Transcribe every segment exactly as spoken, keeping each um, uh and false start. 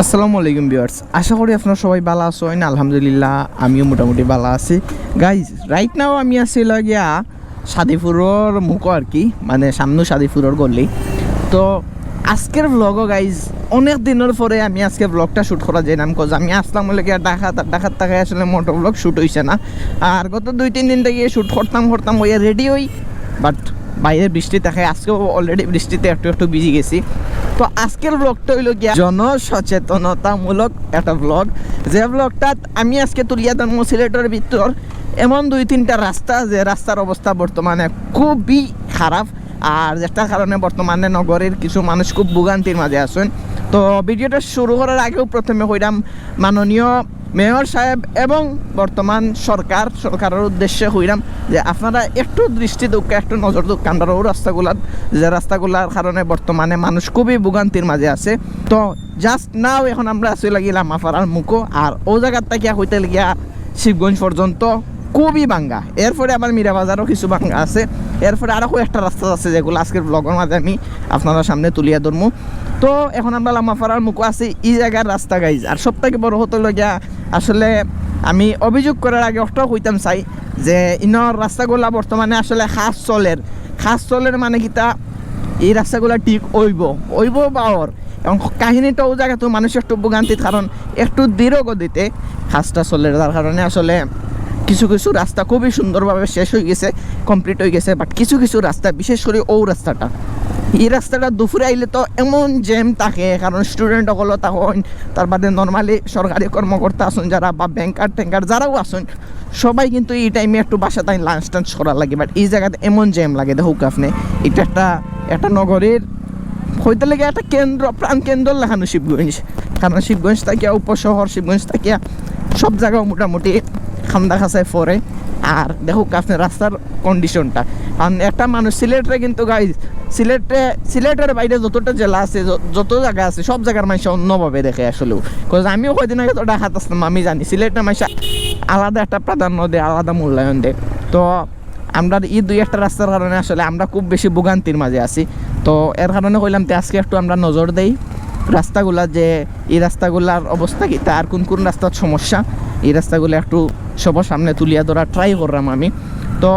আসসালামু আলাইকুম ভিউয়ার্স, আশা করি আপনারা সবাই ভালা আছইন। আলহামদুলিল্লাহ, আমিও মোটামুটি ভালা আছি। গাইজ, রাইট নাও আমি আছি লাগিয়া শাদিপুরর মুখো আর কি, মানে সামনে শাদিপুরর গলি। তো আজকের ভ্লগও গাইজ, অনেক দিনর পরে আমি আজকে ভ্লগটা শ্যুট করা যাইরাম, কজ আমি আসলাম অইলো গিয়া ঢাকাত, আর ঢাকাত থাকি আসলে মোটো ভ্লগ শ্যুট অইছে না। আর গত দুই তিন দিন থাকি শ্যুট করতাম করতাম অইয়া রেডি অই, বাট বাইরে বৃষ্টি থাকে, আজকেও অলরেডি বৃষ্টিতে একটু একটু ভিজি গেছি। তো আজকের ভ্লগটা অইলো গিয়া জনসচেতনতামূলক একটা ভ্লগ, যে ভ্লগটাত আমি আজকে তুলিয়া ধরমু সিলেটর ভিতর এমন দুই তিনটা রাস্তা, যে রাস্তার অবস্থা বর্তমানে খুবই খারাপ। আর যেটার কারণে বর্তমানে নগরীর কিছু মানুষ খুব ভোগান্তির মাঝে আছইন। তো ভিডিওটা শুরু করার আগেও প্রথমে কইরাম, মাননীয় মেয়র সাহেব এবং বর্তমান সরকার, সরকারর উদ্দেশ্যে কইরাম যে আপনারা একটু দৃষ্টি দেউক্কা, একটু নজর দেউক্কা আমরার অউ রাস্তাগুলাত, যে রাস্তাগুলার কারণে বর্তমানে মানুষ খুবই ভোগান্তির মাঝে আছে। তো জাস্ট নাও এখন আমরা আছি লাগি লামাপাড়ার মুখো, আর অউ জাগাত থাকিয়া কইতে লাগিয়া শিবগঞ্জ পর্যন্ত খুবই ভাঙ্গা। এরপরে আবার মীরা বাজারও কিছু ভাঙ্গা আছে, এরপরে আরো কয়েকটা রাস্তা আছে যেগুলা আজকের ভ্লগর মাঝে আমি আপনারার সামনে তুলিয়া ধরমু। তো এখন আমরা লামাপাড়ার মুখো আছি, ই জাগার রাস্তা গাইজ। আর সব থাকি বড় কথা অইলো গিয়া, আসলে আমি অভিযোগ করার আগে অটাও কইতাম চাই যে ইনর রাস্তাগুলা বর্তমানে আসলে কাজ চলের। কাজ চলের মানে কিতা, ই রাস্তাগুলা ঠিক অইবো, অইবো বাওর। এবং কাহিনীটা অউ জাগাত মানুষ একটু ভোগান্তিত, কারণ একটু ধীর গতিতে কাজটা চলের, যার কারণে আসলে কিছু কিছু রাস্তা খুবই সুন্দরভাবে শেষ অই গেছে, কমপ্লিট অই গেছে, বাট কিছু কিছু রাস্তা, বিশেষ করি অউ রাস্তাটা, ই রাস্তাটা দুপুরে আইলে তো এমন জ্যাম থাকে, কারণ স্টুডেন্ট অকলও থাকইন, তার বাদে নরমালি সরকারি কর্মকর্তা আছইন যারা, বা ব্যাংকার ট্যাংকার যারাও আছইন, সবাই কিন্তু ই টাইমে একটু বাসা তাই লাঞ্চ টাঞ্চ করা লাগে। বাট ই জাগাত এমন জ্যাম লাগে, দেখউক্কা আপনে, ইটা একটা, একটা নগরীর কইতে লাগে একটা কেন্দ্র, প্রাণ কেন্দ্র লাখান শিবগঞ্জ। কারণ শিবগঞ্জ থাকিয়া উপশহর, শিবগঞ্জ থাকিয়া সব জাগাও মোটামুটি কান্দা কাছায় পড়ে। আর দেখউক্কা আপনে রাস্তার কন্ডিশনটা, কারণ একটা মানুষ সিলেটরে কিন্তু গাইজ, সিলেটে, সিলেটর বাইরে যতটা জেলা আছে, য-, যত জাগা আছে, সব জাগার মানষে অন্যভাবে দেখে আসলেও। কজ আমিও কয়দিন আগে তো ঢাকাত আসলাম, আমি জানি সিলেটর মানষে আলাদা একটা প্রাধান্য দেয়, আলাদা মূল্যায়ন দেয়। তো আমরার ই দুই একটা রাস্তার কারণে আসলে আমরা খুব বেশি ভোগান্তির মাঝে আছি। তো এর কারণে কইলাম তে আজকে একটু আমরা নজর দেই রাস্তাগুলা, যে ই রাস্তাগুলার অবস্থা কিতা আর কোন কোন রাস্তার সমস্যা, ই রাস্তাগুলা একটু সবার সামনে তুলিয়া ধরার ট্রাই কররাম আমি। তো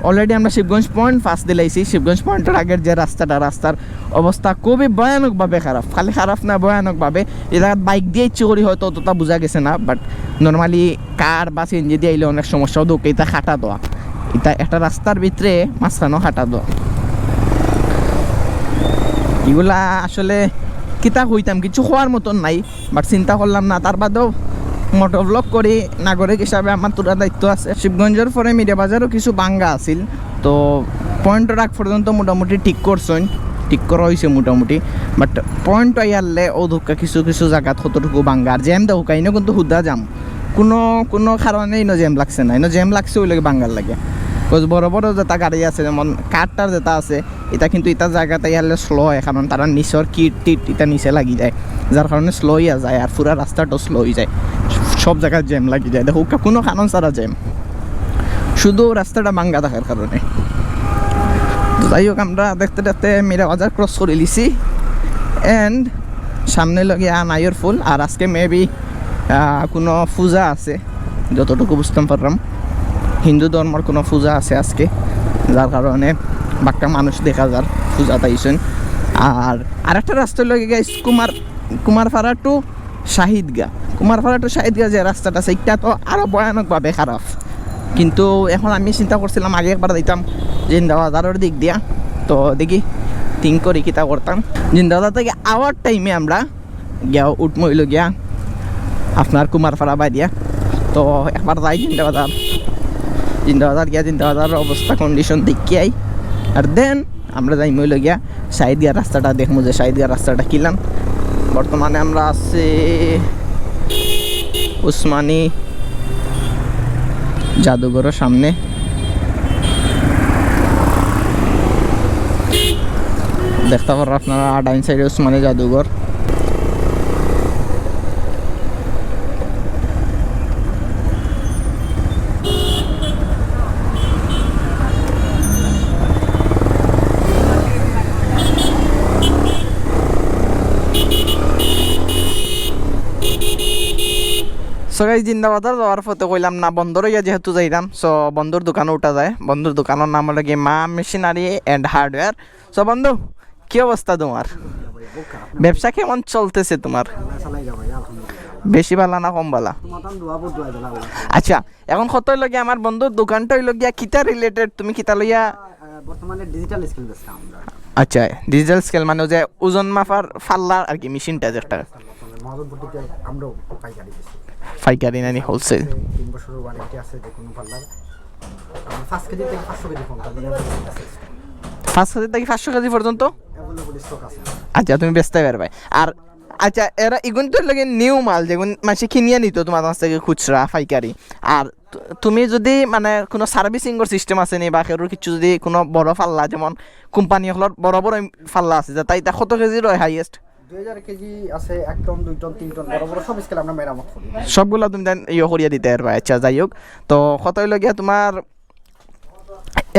অলরেডি আমরা শিবগঞ্জ পয়েন্ট পাস দিলাইছি। শিবগঞ্জ পয়েন্টর আগের যে রাস্তাটা, রাস্তার অবস্থা খুবই ভয়ানকভাবে খারাপ, খালি খারাপ না, ভয়ানকভাবে। ই জাগাত বাইক দিয়া ইচ্ছে করি হয়তো অতটা বুঝা গেছে না, বাট নরমালি কার বা সিএনজি দিয়া আইলে অনেক সমস্যা অয়। ইটা কাটা দেওয়া, ইটা একটা রাস্তার ভিতরে মাঝখানো কাটা দেওয়া, ইগুলা আসলে কিতা কইতাম, কিছু কওয়ার মতন নাই। বাট চিন্তা করলাম না, তার বাদেও মোটো ভ্লগ করি, নাগরিক হিসাবে আমার থুড়া দায়িত্ব আছে। শিবগঞ্জর পরে মীরা বাজারও কিছু ভাঙ্গা আছিল, তো পয়েন্টর আগ পর্যন্ত মোটামুটি ঠিক করছইন, ঠিক করা অইছে মোটামুটি। বাট পয়েন্ট আইয়ারলে অউ দেখউক্কা কিছু কিছু জাগাত কতটুকু ভাঙ্গা, আর জ্যাম দেখউক্কা, ইনো কিন্তু হুদা জ্যাম, কুনু, কুনু কারণে ইনো জ্যাম লাগছে না, ইনো জ্যাম লাগছে অইলো গি ভাঙ্গার লাগি। কজ বড় বড় যেটা গাড়ি আছে, যেমন কারটার যেটা আছে, ইটা কিন্তু ইটা জাগাত আইয়ারলে স্লো অয়, কারণ তারার নিচর কিট টিট ইটা নিচে লাগি যায়, যার কারণে স্লো অইয়া যায়, আর পুরা রাস্তাটাও স্লো অই যায়, সব জাগাত জ্যাম লাগি যায়। দেখউক্কা, কুনু কারণ ছাড়া জ্যাম, শুধু রাস্তাটা ভাঙ্গা থাকার কারণে। তো যাই হোক, আমরা দেখতে দেখতে মীরা বাজার ক্রস করিলিছি, and সামনে অইলো গিয়া নাইর ফুল। আর আজকে মেবি কুনু পূজা আছে, যতটুকু বুঝতাম পাররাম, হিন্দু ধর্মর কুনু পূজা আছে আজকে, যার কারণে বাক্কা মানুষ দেখা যার পূজাত আইছইন। আর আরেকটা রাস্তা অইলো গিয়া গাইস, কুমার, কুমারপাড়া টু শাহিদগা, কুমারপাড়া টু শাহিদগা যে রাস্তাটা আছে, ইটা তো আরো ভয়ানকভাবে খারাপ। কিন্তু এখন আমি চিন্তা করছিলাম আগে একবার যাইতাম জিন্দাবাজারর দিক দিয়া, তো দেখি থিঙ্ক করি কিতা করতাম। জিন্দাবাজার থাকি আওয়ার টাইমে আমরা গিয়া উঠমু অইলো গিয়া আপনার কুমারপাড়া বাদিয়া। তো একবার যাই জিন্দাবাজার, জিন্দাবাজার গিয়া জিন্দাবাজারর অবস্থা কন্ডিশন দেখিয়া আই, আর দেন আমরা যাইমু অইলো গিয়া শাহিদগার রাস্তাটা, দেখমু যে শাহিদগার রাস্তাটা কিলান। বর্তমানে আমরা আছি উসমানী জাদুঘরর সামনে। দেখতা পাররা আপনারা, ডাইন সাইডে উসমানী জাদুঘর। So guys, জিন্দাবাজার যাওয়ার পথে কইলাম না, বন্ধর অইয়া যেহেতু যাইতাম, so বন্ধুর দোকানো উঠা যায়। বন্ধুর দোকানর নাম অইলো গি মা মেশিনারি অ্যান্ড হার্ডওয়্যার। So বন্ধু, কি অবস্থা তোমার? ব্যবসা কেমন চলতেছে তোমার? বেশি ভালা না কম ভালা? আচ্ছা, এখন কথা অইলো গিয়া আমার বন্ধুর দোকানটা অইলো গিয়া কিতা রিলেটেড, তুমি কিতা লইয়া? আহ, বর্তমানে ডিজিটাল স্কেল বেচতাম আমরা। আচ্ছা, ডিজিটাল স্কেল মানে ওই যে ওজন মাপার ফাল্লা আর কি, মেশিনটা যেটা। মহাজনপট্টিতে আমরাও পাইকারি বেচি। পাইকারি নানি হোলসেল? তিন বছরের ওয়ারেন্টি আছে যে কোনো ফাল্লার। আমরা পাঁচ কেজি থেকে পাঁচশো কেজি পর্যন্ত আমাদের কাছে আছে। পাঁচ কেজি থেকে পাঁচশো কেজি পর্যন্ত? অ্যাভেলেবল স্টক আছে। আচ্ছা, তুমি বেচতে পারবে। আর আচ্ছা, এরা ইগুন তো লাগে নিউ মাল, যেগুন মাসে কিনিয়া নিত তোমার কাছ থেকে খুচরা পাইকারি। আর তু-, তুমি যদি মানে কোনো সার্ভিসিংর সিস্টেম আছে নি বা কেউর কিছু যদি কোনো বড় ফাল্লা, যেমন কোম্পানি অকলর বড় বড় ফাল্লা আছে, যেটা ইটা কত কেজির অয় হাইয়েস্ট? দুই হাজার কেজি আছে, এক টন, দুই টন, তিন টন, বড় বড় সব স্কেল আমরা মেরামত করি। সবগুলা তুমি দেন ইয়ে করিয়া দিতে পারবা। আচ্ছা, যাই হোক, তো কথা অইলো গিয়া তোমার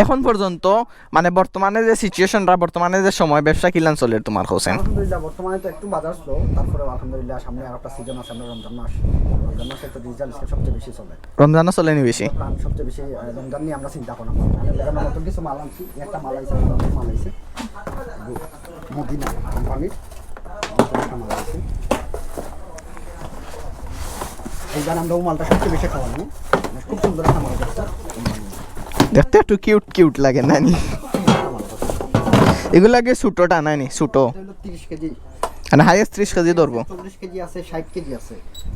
এখন পর্যন্ত মানে বর্তমানে যে সিচুয়েশনটা, বর্তমানে যে সময়, ব্যবসা কিলান চলের তোমার, হোসেন? আলহামদুলিল্লাহ, বর্তমানে তো একটু বাজার স্লো, তারপরে আলহামদুলিল্লাহ সামনে আর একটা সিজন আছে, আমরা রমজান মাস, রমজান মাসে তো ডিজিটাল স্কেল সবচেয়ে বেশি চলে। রমজানও চলে নি বেশি? আমরা সবচেয়ে বেশি, আহ, রমজান নিয়ে আমরা চিন্তা করি না। আমরা নতুন কিছু মাল আনছি, একটা মাল আইছে, নতুন মাল আইছে। মদিনা কোম্পানির একটা মাল আছে। এইবার আমরা ও মালটা সবচেয়ে বেশি খাওয়ানো, খুব সুন্দর একটা মাল আছে কোম্পানি। দেখতে একটু কিউট কিউট লাগে নানি? এগুলা কি ছোটটা নানি? ছোট? এটা হলো তিরিশ কেজি। মানে হাইয়েস্ট ত্রিশ কেজি ধরবো। চল্লিশ কেজি আছে, ষাট কেজি আছে,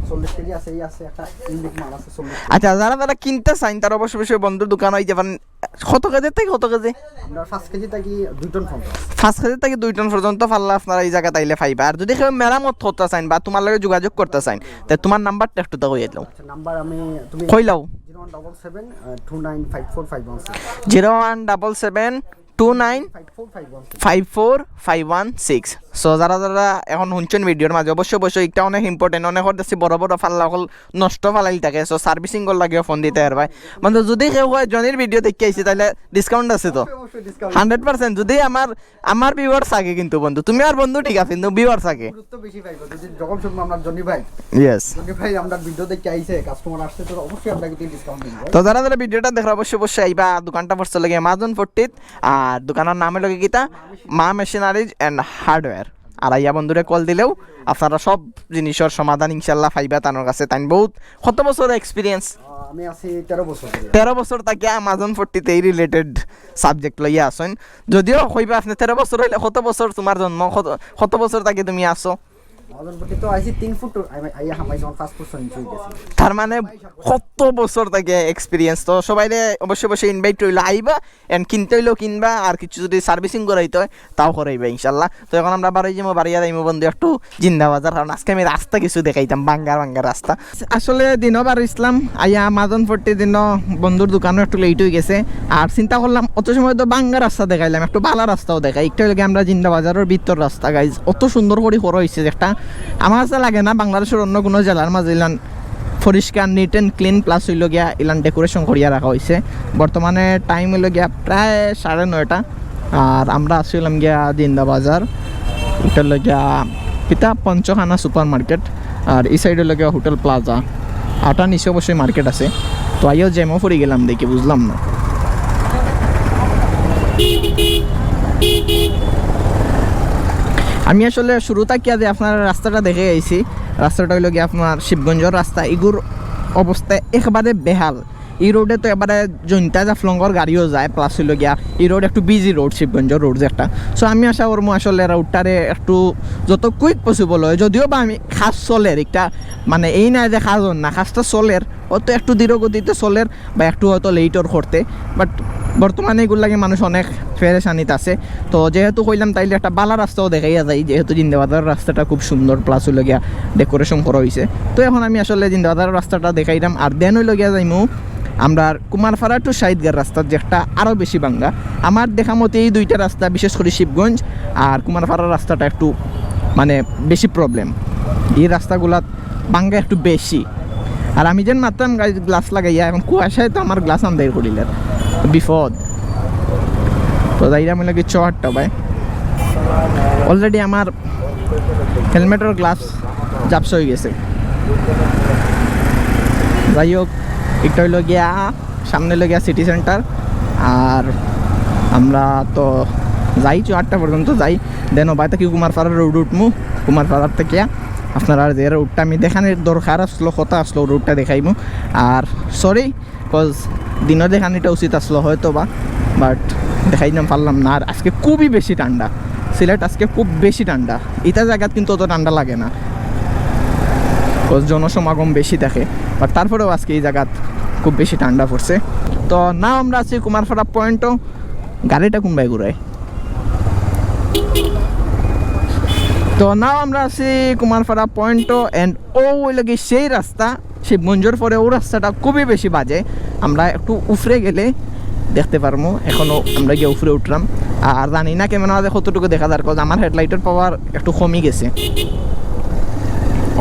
চল্লিশ কেজি আছে, এই আছে একটা ইউনিক মাল আছে চল্লিশ কেজি। আচ্ছা, যারা যারা কিনতে চাইন তারা অবশ্যই অবশ্যই বন্ধুর দোকানে আইতে পারেন। কত কেজি থেকে কত কেজি? আমরা পাঁচ কেজি থেকে দুই টন পর্যন্ত। পাঁচ কেজি থেকে দুই টন পর্যন্ত ফাল্লা আপনারা এই জাগাত আইলে পাইবা। আর যদি কেউ মেরামত করতে চাইন বা তোমার লগে যোগাযোগ করতে চাইন, তে তোমার নাম্বারটা একটু তো কইয়া দিলাও। আচ্ছা, নাম্বার আমি, তুমি কইলাও। Zero one double seven two nine five four five one six. Zero one double seven two nine five four five one six. Five four five one six. So যারা যারা এখন শুনছেন ভিডিওর মাঝে, অবশ্যই অবশ্যই একটা অনেক ইম্পর্টেন্ট, অনেক দেখছি বড় বড় ফাল্লা অকল নষ্ট ফালাইল থাকে। So সার্ভিসিং করার লাগিও ফোন দিতে পারবায়। মানে যদি কেউ কয় জনির ভিডিও দেখি আইছি, তাহলে ডিসকাউন্ট আছে তো? অবশ্যই, অবশ্যই ডিসকাউন্ট। Hundred percent. যদি আমার, আমার ভিউয়ার্স থাকে কিন্তু বন্ধু, তুমি আর বন্ধু ঠিক আছে, কিন্তু ভিউয়ার্স থাকে। গুরুত্ব বেশি পাইবো যদি যখন শুনবো আমরা জনি ভাই। ইয়েস। জনি ভাই আমরা ভিডিও দেখি আইছে, কাস্টমার আসছে, তো অবশ্যই আমরা কিন্তু ডিসকাউন্ট দিব। তো যারা যারা ভিডিওটা দেখরা অবশ্যই অবশ্যই আইবা দোকানটা পড়ছে লাগে মাজন ফোর্টিত, আর দোকানের নাম অইলো গি কিতা? মা মেশিনারিজ অ্যান্ড হার্ডওয়্যার। আর আইয়া বন্ধুরে কল দিলেও আপনারা সব জিনিসর সমাধান ইনশাল্লাহ পাইবা তানোর কাছে। তাইন বহুত, কত বছর এক্সপিরিয়েন্স? আহ, আমি আছি তেরো বছর ধরে। তেরো বছর থাকি আমাজন ফোর্টিতে এই রিলেটেড সাবজেক্ট লইয়া আছইন। যদিও কইবা আপনি তেরো বছর অইলে কত বছর তোমার জন্ম, কত, কত বছর থাকি তুমি আছো? আমাজন ফোর্টি তো আইছি তিন ফুট, আমি আইয়া হামাই যখন পাঁচ ফুট ছয় ইঞ্চি অই গেছে। তার মানে কত বছর থাকি এক্সপিরিয়েন্স। তো সবাইরে অবশ্যই অবশ্যই ইনভাইট রইলো, আইবা। And কিনতে অইলেও কিনবা, আর কিছু যদি সার্ভিসিং করাইতে অয়, তাও করাইবা ইনশাল্লাহ। তো এখন আমরা বারোই যাইমু, বারোইয়া যাইমু বন্ধু একটু জিন্দাবাজার, কারণ আজকে আমি রাস্তা কিছু দেখাইতাম, বাঙ্গার বাঙ্গার রাস্তা। আসলে দিনও বারইছলাম, আইয়া আমাজন ফোর্টি দিনও বন্ধুর দোকানও একটু লেট অই গেছে। আর চিন্তা করলাম, অত সময় তো বাঙ্গার রাস্তা দেখাইলাম, একটু ভালা রাস্তাও দেখাই। একটা অইলো গি আমরা জিন্দাবাজারর ভিতর রাস্তা, গাইজ, অত সুন্দর করি করা অইছে যেটা আমার কাছে লাগে না বাংলাদেশর অন্য কোনো জেলার মাঝে ইলান পরিষ্কার, নিট অ্যান্ড ক্লিন, প্লাস অইলো গিয়া ইলান ডেকোরেশন করিয়া রাখা অইছে। বর্তমানে টাইম অইলো গিয়া প্রায় সাড়ে নয়টা, আর আমরা আছি অইলাম গিয়া জিন্দাবাজার, এটা অইলো গিয়া কিতা পঞ্চখানা সুপার মার্কেট, আর এই সাইড অইলো গিয়া হোটেল প্লাজা। আটা নিচে অবশ্যই মার্কেট আছে, তো আইয়াও জ্যামও পড়ি গেলাম দেখি, বুঝলাম না। আমি আসলে শুরু থাকিয়া যে আপনার রাস্তাটা দেখে আইছি, রাস্তাটা অইলো গিয়া আপনার শিবগঞ্জর রাস্তা। ইগুর অবস্থা একেবারে বেহাল। এই রোডে তো এবারে জৈন্তা জাফলংর গাড়িও যায়, প্লাস অইলো গিয়া এই রোড একটু বিজি রোড, শিবগঞ্জ রোড যে একটা। So আমি আশা করমু আসলে রোডটারে একটু যত কুইক পসিবল অয়, যদিও বা আমি কাজ চলের একটা, মানে এই না যে কাজ অর না, কাজটা চলের, অত একটু ধীর গতিতে চলের বা একটু হয়তো লেট অর করতে, বাট বর্তমানে এগুর লাগি মানুষ অনেক পেরেশানিত আছে। তো যেহেতু কইলাম, তাইলে একটা ভালা রাস্তাও দেখাইয়া যাই, যেহেতু জিন্দাবাজার রাস্তাটা খুব সুন্দর, প্লাস অইলো গিয়া ডেকোরেশন করা অইছে। তো এখন আমি আসলে জিন্দাবাজার রাস্তাটা দেখাইলাম, আর দেন অইলো গিয়া যাইমু আমরা কুমারপাড়া টু শাহিদগার রাস্তার যে একটা আরও বেশি বাঙ্গা। আমার দেখা মতে এই দুইটা রাস্তা, বিশেষ করি শিবগঞ্জ আর কুমারপাড়ার রাস্তাটা একটু মানে বেশি প্রবলেম, এই রাস্তাগুলাত বাঙ্গা একটু বেশি। আর আমি যেন মাতরাম গাইজ গ্লাস লাগাইয়া, এখন কুয়াশায় তো আমার গ্লাস আন্দাইর করিলার, বিপদ। তো যাইরাম অইলো গি চৌহাট্টা বায়, অলরেডি আমার হেলমেটর গ্লাস ঝাপসা অই গেছে। যাই হোক, একটা হইলো গিয়া, সামনে হইলো গিয়া সিটি সেন্টার। আর আমরা তো যাই চুয়াডাঙ্গা পর্যন্ত যাই, দেন ওবায় থাকি কুমারপাড়া রোড উঠমু। কুমারপাড়ার থাকি আপনারারে যে রোডটা আমি দেখানির দরকার আসলো, কথা আসলো, রোডটা দেখাইমু। আর সরি, কজ দিনও দেখানিটা উচিত আসলো হয়তো বা, বাট দেখাইতাম পারলাম না। আর আজকে খুবই বেশি ঠান্ডা, সিলেট আজকে খুব বেশি ঠান্ডা। ইতা জাগাত কিন্তু অত ঠান্ডা লাগে না, কজ জনসমাগম বেশি থাকে, বাট তারপরেও আজকে এই জাগাত খুব বেশি ঠান্ডা পড়ছে। তো now আমরা আছি কুমারপাড়া পয়েন্টও। গাড়িটা কোনবায় ঘুরায়? তো now আমরা আছি কুমারপাড়া পয়েন্টও, and ও ওই লাগে সেই রাস্তা, শিবগঞ্জর পরে ও রাস্তাটা খুবই বেশি বাজে। আমরা একটু উপরে গেলে দেখতে পারমু, এখনো আমরা গিয়া উপরে উঠলাম। আর জানি না ক্যামেরা মাঝে কতটুকু দেখা যার, কজ আমার হেডলাইটর পাওয়ার একটু কমি গেছে।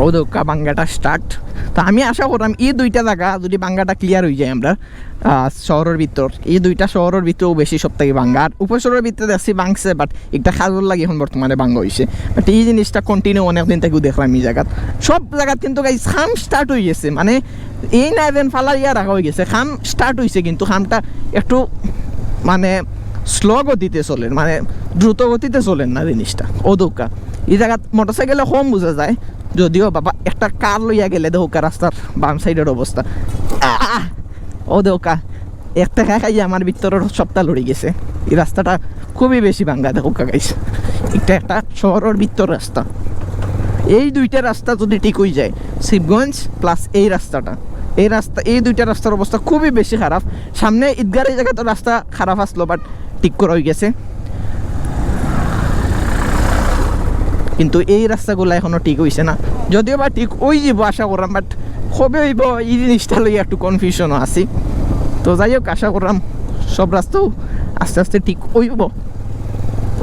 ও দৌকা বাঙ্গাটা স্টার্ট। তো আমি আশা করলাম এই দুইটা জাগা যদি বাঙ্গাটা ক্লিয়ার হয়ে যায় আমরা, আহ, শহরের ভিতর, এই দুইটা শহরের ভিতরেও বেশি সব থেকে বাঙ্গা। আর উপশহরের ভিতরে দেখছি বাংছে, বাট একটা কাজর লাগি এখন বর্তমানে বাঙ্গা হইছে। বাট এই জিনিসটা কন্টিনিউ অনেক দিন থেকে দেখলাম এই জাগাত। সব জাগাত কিন্তু গাইস কাম স্টার্ট হয়ে গেছে, মানে এই না যেন ফালাইয়া রাখা হয়ে গেছে, কাম স্টার্ট হইছে, কিন্তু কামটা একটু মানে স্লো গতিতে চলের, মানে দ্রুত গতিতে চলের না জিনিসটা। ও দৌকা এই জাগাত মোটরসাইকেলে কম বোঝা যায়, যদিও বাবা একটা কার লইয়া গেলে দেখো রাস্তার বাম সাইডের অবস্থা। আহ! ও দৌকা এক টাকা খাইয়া আমার ভিতরের সবটা লড়ি গেছে। এই রাস্তাটা খুবই বেশি বাঙ্গা, দেখো গাইস, এটা একটা শহরের ভিতর রাস্তা। এই দুইটা রাস্তা যদি ঠিক হয়ে যায়, শিবগঞ্জ প্লাস এই রাস্তাটা, এই রাস্তা, এই দুইটা রাস্তার অবস্থা খুবই বেশি খারাপ। সামনে ঈদগার এই জায়গা তো রাস্তা খারাপ আসলো, বাট ঠিক করা হয়ে গেছে, কিন্তু এই রাস্তাগুলা এখনো ঠিক হইছে না। যদিও বা ঠিক ওই যাব আশা করলাম, বাট কবে হইব এই জিনিসটা লইয়া একটু কনফিউশনও আছি। তো যাই হোক, আশা করলাম সব রাস্তাও আস্তে আস্তে ঠিক হইব।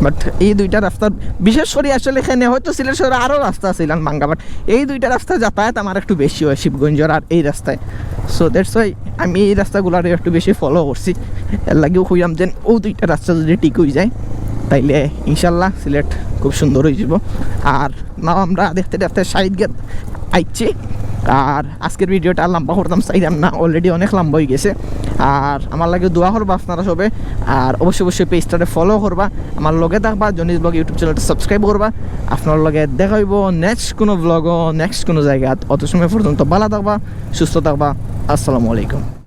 বাট এই দুইটা রাস্তা, বিশেষ করে আসলে এখানে হয়তো সিলেট শহরে আরও রাস্তা আছে ইলান ভাঙ্গা, বাট এই দুইটা রাস্তা যাতায়াত আমার একটু বেশি হয় শিবগঞ্জর আর এই রাস্তায়। সো দ্যাটস ওয়াই আমি এই রাস্তাগুলারে একটু বেশি ফলো করছি। এর লাগিও কইলাম যেন ও দুইটা রাস্তা যদি ঠিক হয়ে যায়, তাইলে ইনশাল্লাহ সিলেট খুব সুন্দর হয়ে যাব। আর নাও আমরা দেখতে দেখতে সাইড গেট আইছি। আর আজকের ভিডিওটা লম্বা করতাম চাইলাম না, অলরেডি অনেক লম্বা হয়ে গেছে। আর আমার লাগি দোয়া করবা আপনারা সবে, আর অবশ্যই অবশ্যই পেজটারে ফলো করবা, আমার লগে থাকবা, জনিস ব্লগ ইউটিউব চ্যানেলটা সাবস্ক্রাইব করবা। আপনার লগে দেখা হইব নেক্সট কোনো ব্লগও, নেক্সট কোনো জায়গাত। অত সময় পর্যন্ত ভালো থাকবা, সুস্থ থাকবা। আসসালামু আলাইকুম।